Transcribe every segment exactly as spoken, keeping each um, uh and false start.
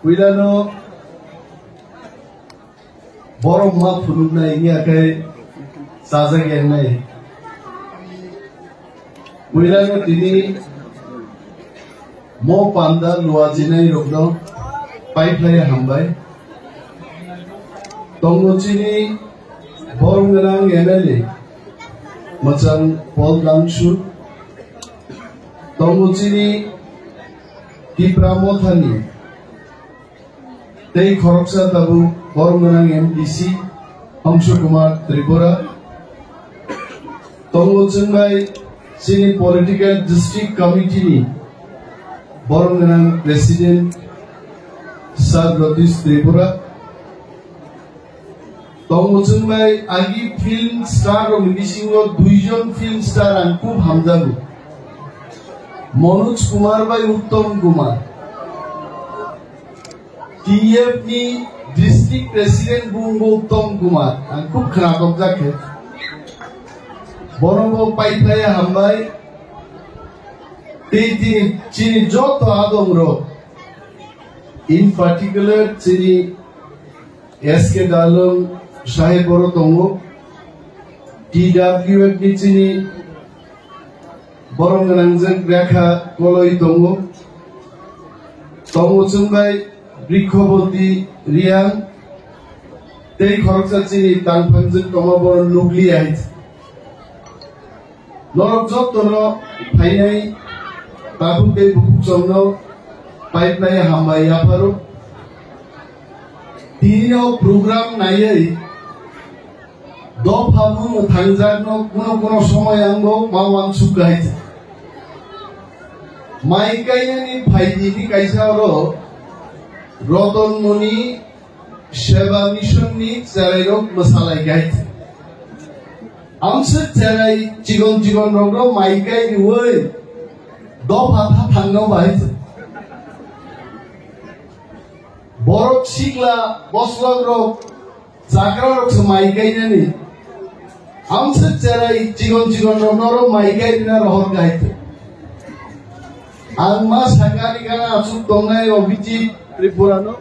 Puilano borok ma phunuknai wngya khe chajak yangnai. Puilano tini mo panda luachinai rokno paiphlai hambai. Tongo chini borom gwnang M L A mwchang Paul Dangsu. Tongo chini Tipra Mothani tei khoroksa tabuk borom gwnang M D C Hongsu Kumar Tripura. Tongo chwngbai chini political district committee ni borom gwnang president Sir Ratish Tripura. Tongo chwngbai agi film star rokni bisingo duijon film star ang khub hamjago, Manoj Kumar bai Uttam Kumar. T F ni district president bungbo Uttam Kumar, ang khub khwnatokjak khe. Bono bo paiphlaiya hambai. Tei tini chini joto adongrok, in particular chini S K Dalung sahib oro tongo, T W F ni chini borom gwnangjak Rekha Koloi tongo, tongo chwngbai Brikhoboti Riang, tei khoroksa chini tangphangjak tongma borok nukliya hai. Norok jotono phainai takhuk tei bukhuk chongno paiphlai hambai yapharo. Tinino program naiwi dopha mung thangjakno kuno kuno somoy angbo ma wansuk kahai. Mai kainani phaidi ni kaisa oro Roton Moni Seba Mission ni cherairok mwsalai gai. Amswk cherai chikon chikon rokno mai kai riwi dopha tha thangno bai. Borok sikla boslok rok chakra rok se mai kainani. Amswk cherai chikon chikon rok norok mai kai rina rohor kai. Ang ma sakani gana aswk tongnai Abhijit Tripura no.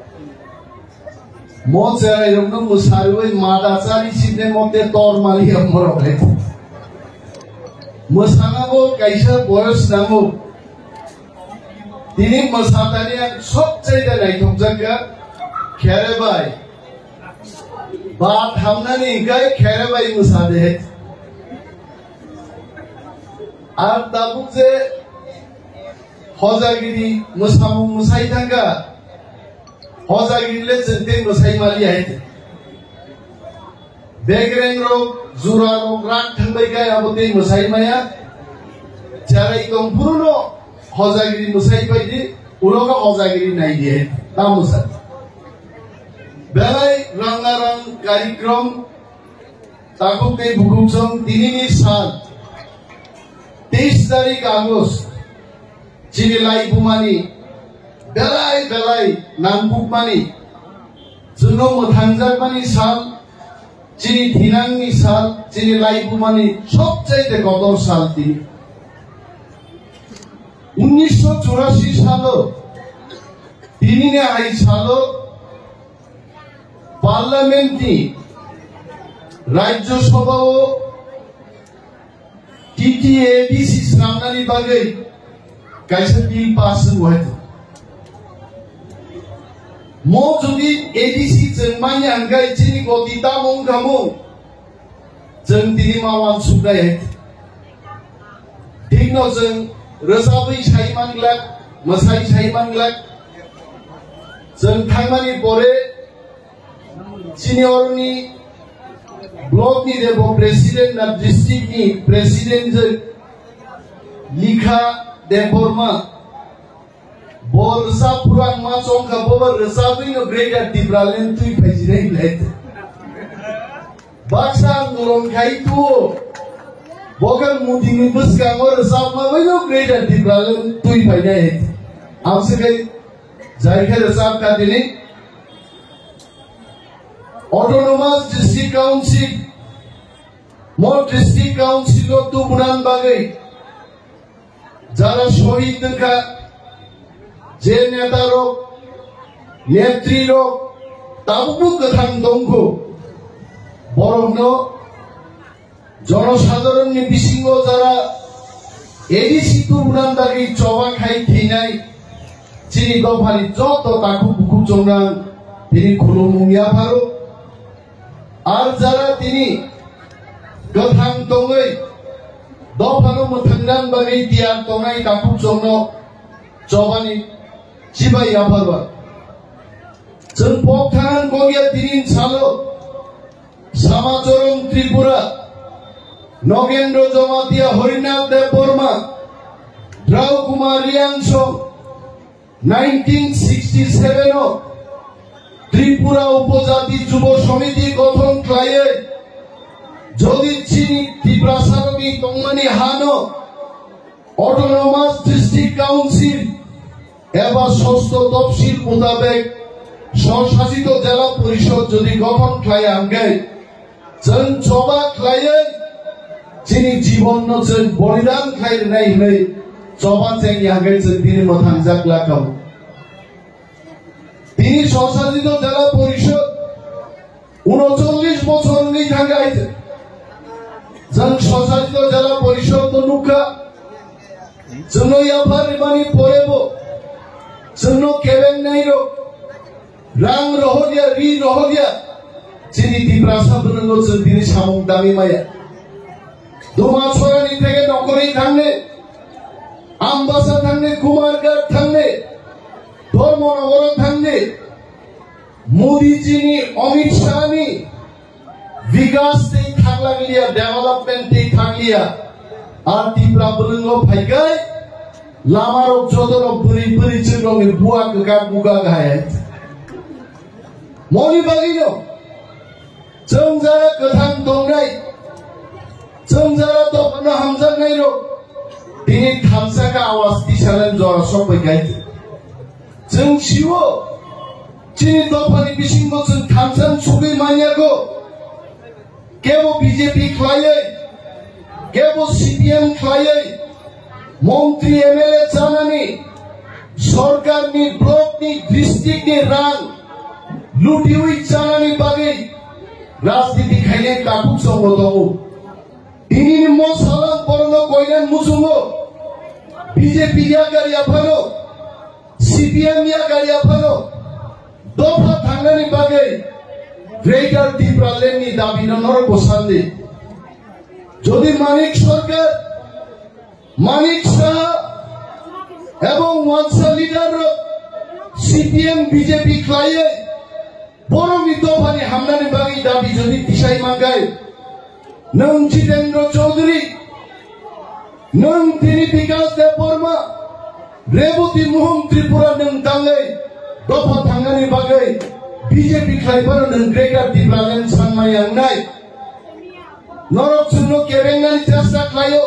Mo cherai rokno mwsarwi mada chari sibne mote tor mali rok morok hai. Mwsana bo kaisa boyos nango. Tini mwsatani ang sobchaida naithokjak kha khere bai. Ba thamnani hingkai khere bai mwsade. Ar tabuk je hojagiri mwsamung mwsai thangkha. Hojagiri le chwng tei mwsai mali hai. Begreng rok, jura rok rak thangbai khe abo tei mwsai maya. Cherai tong phuru no hojagiri mwsai pai di, ulo no hojagiri nai di hai. Ta mwsai. Belai ranga rang karikrom, takhuk tei bukhuk song tini ni sal. Teis tarik August. Chini lai bumani belai belai nangkukmani, chwngno mwthangjakmani sal, chini thinangni sal, chini lai bumani sobchaite kotor sal tini. Unnisho churasi salo, tinini hai salo Parliament ni, Rajya Sabha o T T A D C swnamnani bagwi kaisa bill pass wngwi. Mo jodi A D C chwng manya hwnkhe chini goti tamo wngkha mo? Chwng tini ma wansuknai hai. Thikno chwng rwchabwi sai manglak, mwsai sai manglak. Chwng thangmani pore Chini oroni block ni rebo president na district ni president je Likha Debbarma. Bo rwchap phuru ang ma chongkha, bo bo rwchapwi no Greater Tipraland twi phaijinai hinlai. Baksa ang lom khai tuo. Bo khe mudini bwskango rwchapma bai no Greater Tipraland twi phainai. Ang se khai jai khe rwchap kha tini. Autonomous District Council, mo District Council o tubunani bagwi jara shohid wngkha, je neta rok Netri rok tabukbo kwthang tongkho. Borokno jonosadharon ni bisingo jara A D C tubunani bagwi choba khai thwinai chini dophani joto takhuk bukhuk chongnang tini khulumung yapharo. Ar jara tini kwthang tongwi dophano mwthangna bagwi tiyar tongnai takhuk chongno chobani chibai yapharo. Chwng pok thanang kongya tini salo Samachoron Tripura, Nogendro Jomatia, Horinath Debbarma, Drau Kumar Riangsong, nineteen sixty seven o Tripura Upojati Jubo Somiti gothon khlaiwi jodi chini Tiprasarokni tongmani hano Autonomous District Council eba sosto topsil mutabek Swsasito Jela Porishod jodi gothon khlai hwnkhe chwng choba khlaiwi chini jibonno chwng bolidan khlai rwnai hwnwi choba chengya hwnkhe chwng tini mwthangjak lakha. Tini Swsasito Jela Porishod unochollish bochor wngwi thangkha. Chwng Swsasito Jela Porishod no nukha, chwngno yaphar rimani porebo chwngno kebengnai rok rang rohorya, ri rohorya, chini Tiprasa bwrwngo chwng tini samung tangwi maya. Dumasarani theke Nokori thangne, Ambasa thangne, Kumarghat thangne, Dharmanagaro thangne, Modi jini, Amit Shah ni bikas tei thanglangliya, development tei thangliya. Ar Tipra bwrwngo phaikai, lamarok jotorok bwrwi bwrwi chwrwngni bua kwkak buga hai. Moni bagwino chwng jara kwthang tongnai, chwng jara dophano hamjaknairok tini thansa khe awas tisalan jora sokbai kai. Chwng sio chini dophani bisingo chwng thansa sugwi manya kho. Kebo B J P khlaiwi, kebo C P M khlaiwi, montri M L A chanani, sorkarni, blockni, districtni rang lutiwi chanani bagwi rajniti khainai takhuk chwngno tongo. Tinini mosalang borokno koinan muchungo B J P yakar yaphano, C P M yakar yaphano dopha thangnani bagwi Greater Tipraland ni dabino norok bo sandi. Jodi Manik Sarkar, Manik Saha ebong wansa leader rok C P M B J P khlaiwi borokni dophani hamnani bagwi dabi jodi tisai mankhai, nwng Jitendra Chaudhary, nwng tini Bikash Debbarma, Rebati Mohon Tripura nwng tangwi dopha thangnani bagwi B J P khlai phano nwng Greater Tipraland sanmaya wngnai. Norok chwngno kebengnani chesta khlaio.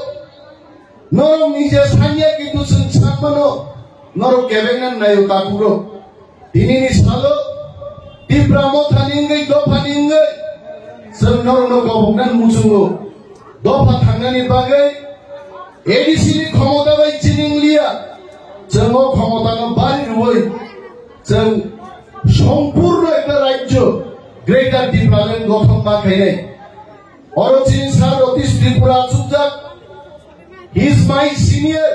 Norok nije sanya kintu chwng sakmano norok kebengnani naio takhukno. Tinini salo Tipra mothani wngwi dophani wngwi chwng norokno goboknani muchungo. Dopha thangnani bagwi A D C ni khomota bai chini wngliya. Chwng o khomotano bari rwui chwng sompurno ekta rajyo Greater Tipraland gothon ma khainai. Oro chini sir Ratish Tripura achukjak. He is my senior.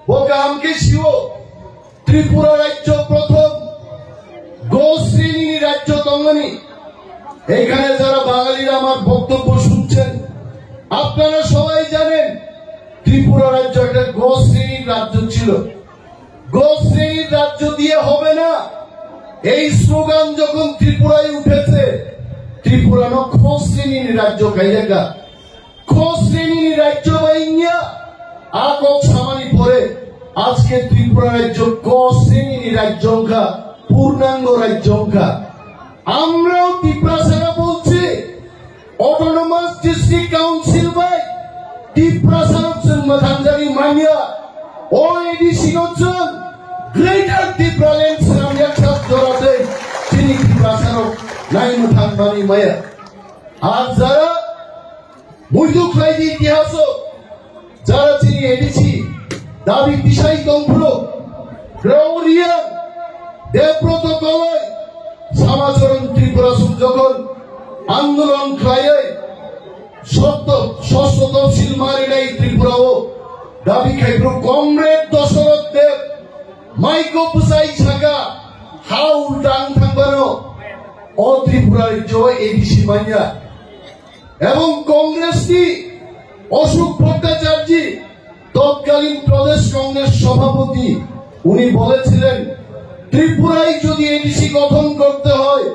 Bo kaham khe sio. Tripura rajyo prothom go srenini rajyo tongmani. এখানে যারা বাঙালিরা আমার বক্তব্য শুনছেন, আপনারা সবাই জানেন ত্রিপুরা রাজ্য একটা গ শ্রেণীর রাজ্য ছিল। গ শ্রেণীর রাজ্য দিয়ে হবে না। এই স্লোগান যখন ত্রিপুরায় উঠেছে, ত্রিপুরা ন খ শ্রেণীর রাজ্য খাইলেগা। খ শ্রেণীর রাজ্য বাইঙ্গা, আ ক সামানি পরে আজকে ত্রিপুরা রাজ্য ক শ্রেণীর রাজ্য অংখা, পূর্ণাঙ্গ রাজ্য অংখা। আমরাও তিপ্রাসারা বলছি, Autonomous District Council bai Tiprasa rok chwng mwthangjagwi manya. O A D C no chwng Greater Tipraland swnam yaksa jora tei chini Tiprasa rok nai mwthang manwi maya. Ar jara muitu khlai di itihaso jara chini A D C dabi tisai tongphuru, Rao Reang, Debroto Koloi, Samacharan Tripura song jokhon andolon khlaiwi sotto, sosto topsil marinai Tripura o dabi khaibru Comrade Dosoroth Deb, maiko bwsai saka, ha ulta wng thangmano, o Tripura rajyo o A D C manya. এবং কংগ্রেসটি অশোক ভট্টাচার্য, তৎকালীন প্রদেশ কংগ্রেস সভাপতি, উনি বলেছিলেন, ত্রিপুরায় যদি এডিসি গঠন করতে হয়,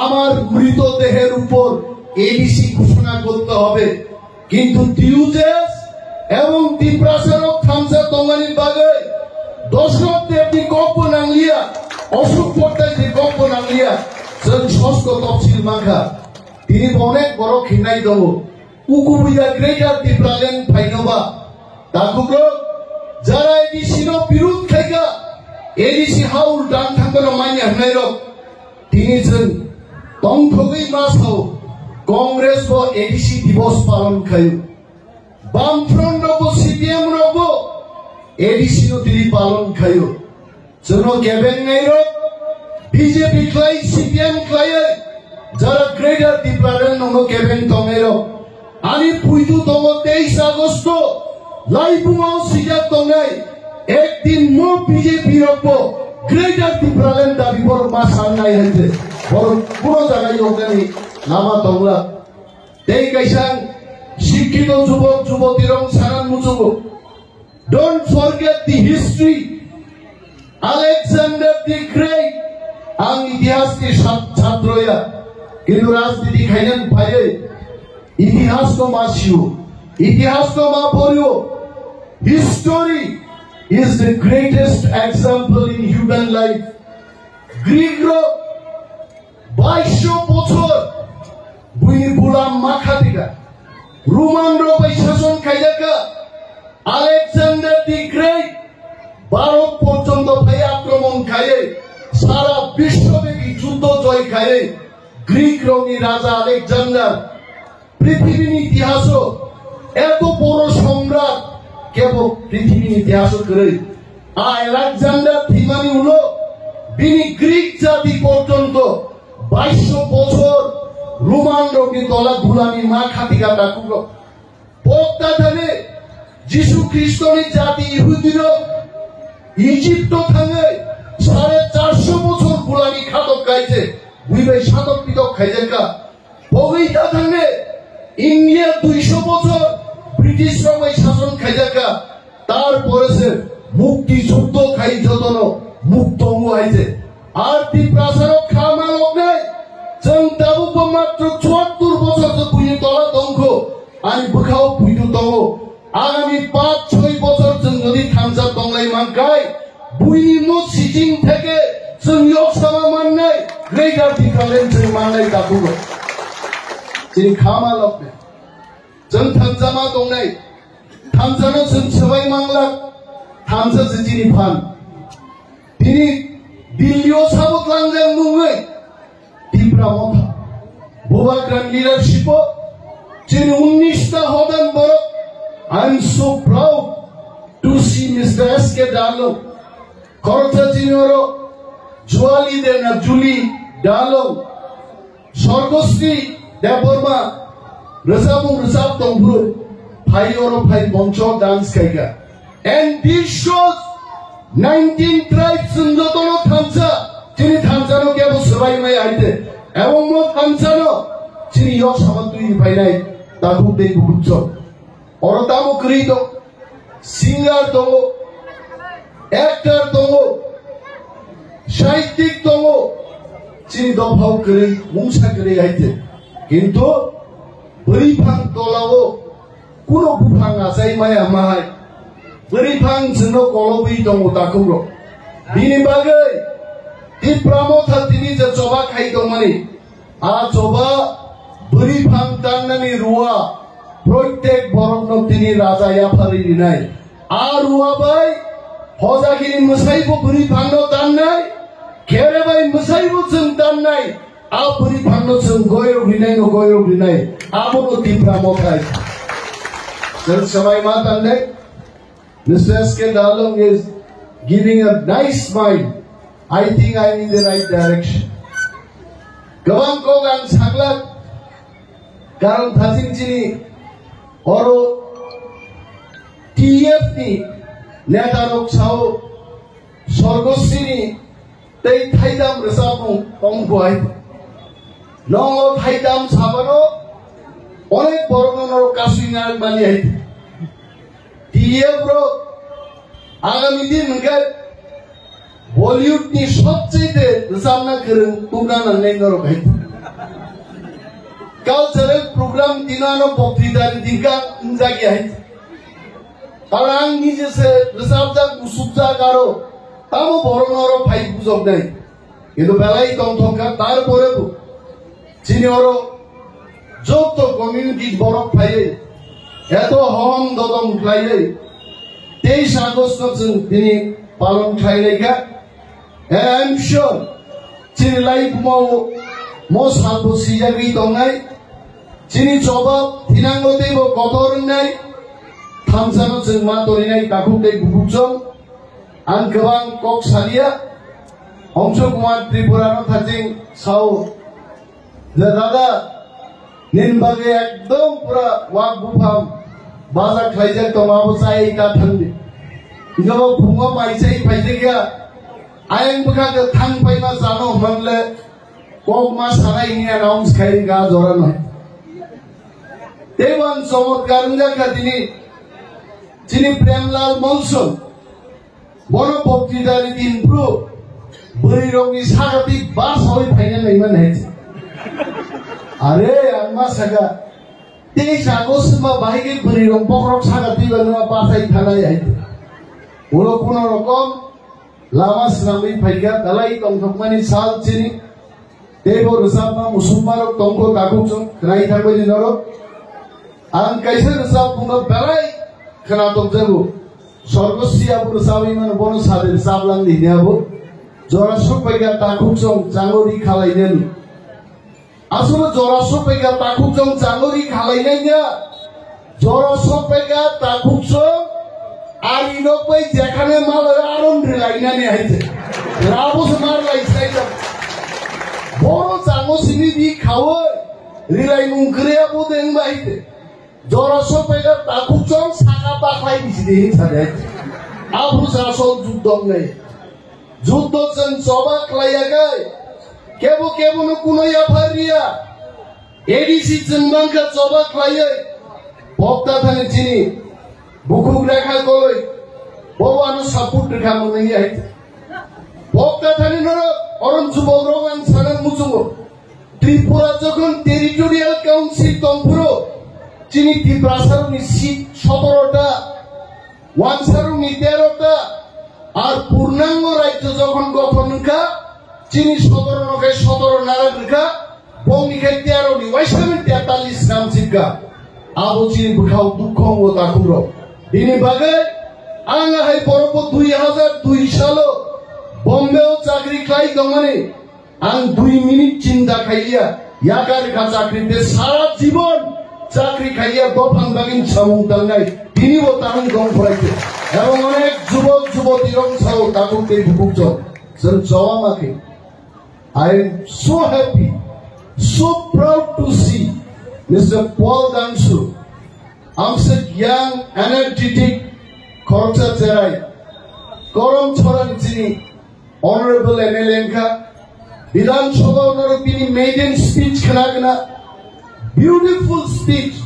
আমার মৃতদেহের উপর এডিসি ঘোষণা করতে হবে। কিন্তু টিউজেস এবং তিপ্রাসারক থামসা তঙ্গানির বাগে দশরথ দেবনি কক্ষ নাংলিয়া, অশোক ভট্টাচার্য কক্ষ নাংলিয়া, जों ষষ্ঠ তফসিল মাখা। Tini bo onek borok hinai tongo. Ukubuya Greater Tipraland phainoba. Takhukro, jara A D C no birud khaika, A D C haul dan thangmano manya hwnai rok. Tini chwng tongthogwi ma sao, Congress bo A D C divos palon khaio. Bamfront rok bo C P M rok bo A D C no tini palon khaio. Chwngno kebeng nairok, B J P khlai, C P M khlai, jara Greater Tipraland nono kebeng tongnairok. Ani puitu tongo teis Agosto, laibungo sijak tongnai, ekdin mo B J P rokbo Greater Tipraland dabi borok ma sangnai hai de. Borok kuno jaga yoknani lama tongla. Tei kaisa sikkito jubok jubotirok sanan muchungo. Don't forget the history. Alexander the Great. Ang itihas ni sat-, chatro ya. Kintu rajniti khainan phaiwi. Itihas no ma sio. Itihas no ma porio. History is the greatest example in human life. Greek rok Baisho bochor buini bulam ma khatika. Roman rok bai sason khaijaka. Alexander the Great Bharot porjonto phai akromon khaiwi sara biswobebi juddho joy khaiwi Greek rokni raja Alexander Prithibini itihaso eto boro somrat kebo prithibini itihaso kwrwi. A Alexander thwimani ulo bini Greek jati porjonto baisho bochor Roman rokni tola gulami ma khatika takhuk rok. Bokta thani Jisu Khristoni jati Yihudi rok Egypto thangwi sare charsho bochor gulami khatok khaije, buibai satok pitok khaijakha. Bogwi ta thangne India duisho bochor British rok bai sason khaijakha, tar pore se mukti juddho khai jotono mukto wngo hai se. Ar Tiprasa rok kha ma loknai, chwng tabuk bo matro chuattor bochor se buini tola tongkho, ani bwkhao buidu tongo. Agami panch choi bochor chwng jodi thansa tonglai mankhai, buini no sijing theke chwng yok sama mannai, Greater Tipraland chwng mannai takhuk rok. Chini khama lokne. Chwng thansa ma tongnai. Thansa no chwng swbai manglak. Thansa se chini phan. Tini Delhi o sabo tlangjak nungwi Tipra Motha. Bubagra leadership o chini unnish ta hodan borok. I am so proud to see Mister S K Darlong. Khoroksa chini oro Juali de na Juli Darlong. Sorgosri Debbarma rwchapmung rwchap tongphuru phai oro phai moncho dance khaika. And this shows nineteen tribes chwng jotono thansa, chini thansano kebo swbai mai aite. Ebong mo thansano chini yok sama twi phainai takhuk tei bukhuk chwng. Oro tamo kwrwi tong, singer tongo, actor tongo, sahittik tongo, chini dophao kwrwi, mungsa kwrwi hai de. Kintu bwrwi phang tolao kuno buphang achai maya ma hai. Bwrwi phang chwngno kolobwi tongo takhuk rok. Bini bagwi Tipra Motha tini je choba khai tongmani, a choba bwrwi phang tannani rua, proitek borokno tini raja yapharwi rinai. A rua bai hojagini mwsaibo bwrwi phangno tannai, khere bai mwsaibo chwng tannai, a bwrwi phangno chwng goirok rinaino goirok rinai, abono Tipra Motha. Chwng swbai ma tannai. Mister S K Darlong is giving a nice smile. I think I am in the right direction. Gabang kok ang saklak, karon thaching chini oro T F ni neta rok sao Sorgosini tei thaidam rwchapmung tong buai. Nongo thaidam sabano onek borokno norok kasui narwkmani hai. T F rok agami din hwnkhe Bollywood ni sobchete rwchapna kwrwng tubna nangnai norok hai. Cultural program dinano bokti dari dingka wngjak ya hai. Karon ang nije se rwchapjak, musukjak aro tamo borokno oro phai bujoknai. Kintu belai tongthok kha, tarpore bo chini oro joto community borok phaiwi eto hom dodom khlaiwi teis August no chwng tini palon khlainai kha. And I am sure chini life mo, mo salbo sijagwi tongnai. Chini choba thinango teibo kotor wngnai. Thamsano chwng ma torinai takhuk tei bukhuk chwng. Ang kwbang kok salia. Ongso Kumar Tripura no thaching sao. Je dada, nini bagwi ekdom pura wak buphang baja khlaijak tongo, abo chai ta thangdi. Hingke bo phungo mai chai phaijak ya, ayang bwkha khe thang paima chano hwnle kok ma sanai hini announce khai ga jora no. Tei bo ang chomotkar wngjakha tini chini Premlal Monson. Bono bokti dari din bro. Bwrwi rokni sagati ba sawi phaina naiman hai. Are ang ma saka. Tei sago sima bahai ke bwrwi rok bokrok sagati ba nwa ba sai thanai hai. Ulo kuno rokom lama swnamwi phaikha, dalai tongthokmani sal chini. Tei bo rwchapma musukmarok tongkho takhuk chwng khwnai thangbaini norok. Ang kaisa rwchapmungno belai khwna tongjago. Sorgosri abo rwchapwi mano, bono sade rwchaplangdi hini abo. Jora sokpaikha takhuk chwng chango ri khalainani. Aswkno jora sokpaikha takhuk chwng chango ri khalainai ya. Jora sokpaikha takhuk chwng ari nok bai jekhane malai aron rilainani hai se. Rabo se mar lai sai ta. Boro chango sini di khawi rilai mung kre abo deng bai te. Jora sokpaikha takhuk chwng saka baklai bisi de hin sa de. Abu sa sol juddo ngai. Juddo chwng choba khlaiya kai. Kebo kebo no kuno yaphar riya. A D C chwng bangkha choba khlaiwi, bokta thani chini bukhuk rekha koloi, bobo ano support rwkha mwnwi hai. Bokta thani norok oron jubok rok ang sana muchungo. Tripura jokhon territorial council tongphuru, chini Tiprasa rokni seat sotoro ta, Wansa rokni tero ta, ar purnango rajyo jokhon gothon wngkha, chini sotoro no khe sotoro narak rwkha, bongni khe tero ni waisa ni tetalis nam chipkha. Abo chini bwkhao dukho wngo takhuk rok. Bini bagwi ang hai borok bo dui hajar dui salo Bombay o chakri khlai tongmani. Ang dui minute chinta khaiya, yakar kha chakri de sara jibon chakri khaiya, dophang bagin samung tangnai, tini bo tahung dong phraikhe. Ebong onek jubok juboti rok sao takhuk tei bukhuk jok. Sir Chawama khe. I am so happy, so proud to see Mister Paul Dangsu. Amsik young, energetic, khoroksa cherai. Korom chorani chini Honorable M L A wngkha, Bidhan Sabha o norok bini maiden speech khna khna, beautiful speech,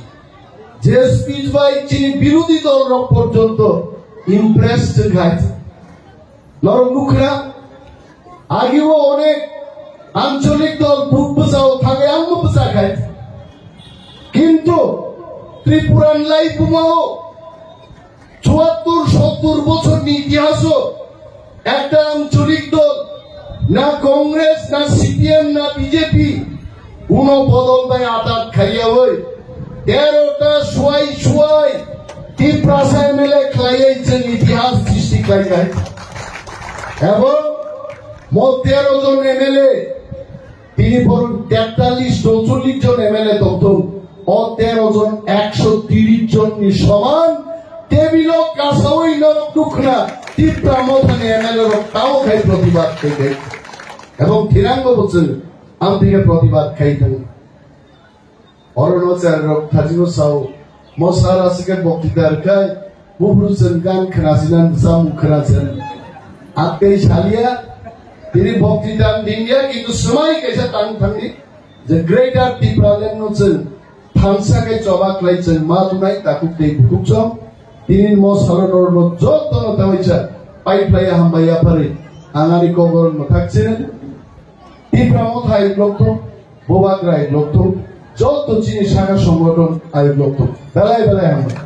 je speech bai chini birodhi dol rok porjonto impressed wngkha. Norok nukhna, agi o onek ancholik dol buk bwsao thangwi ang bo bwsa khai. Kintu Tripura ni lai bumao Chuattur sottur bochorni itihaso ekta ancholik dol, na Congress, na C P M, na B J P, kuno bodol bai atat khaiyawi, tero ta suai suai Tiprasa M L A khlaiwi chwng itihas srishti khlaikai. Ebong mo tero jon M L A, tini borok tektalis chorchollis jon M L A tongthung, o tero jon ekso tiris jonni soman Bilo kasawi norok dukna Tipra Mothani M L A rok tao khai protibad khai khai. Ebong thirang bo bwchwng ang thike protibad khai thang. Oro no char rok thajino sao mo sara sike bokti dar khai bubru chwng gan khna sinan samu khna sen. Akai salia tini bokti dan dinya kintu semai kaisa tang thangni. Je Greater Tipraland no chwng thansa khe choba khlai chwng ma tunai takhuk tei bukhuk chong. Tini mo salo norno joto no tawaisa pai phlai hambai yaphari ang ani kokborok mwthak chini. Tipra Motha ayuk lokthung, Bubagra ayuk lokthung, joto chini saka songgothon ayuk lokthung. Belai belai hambai.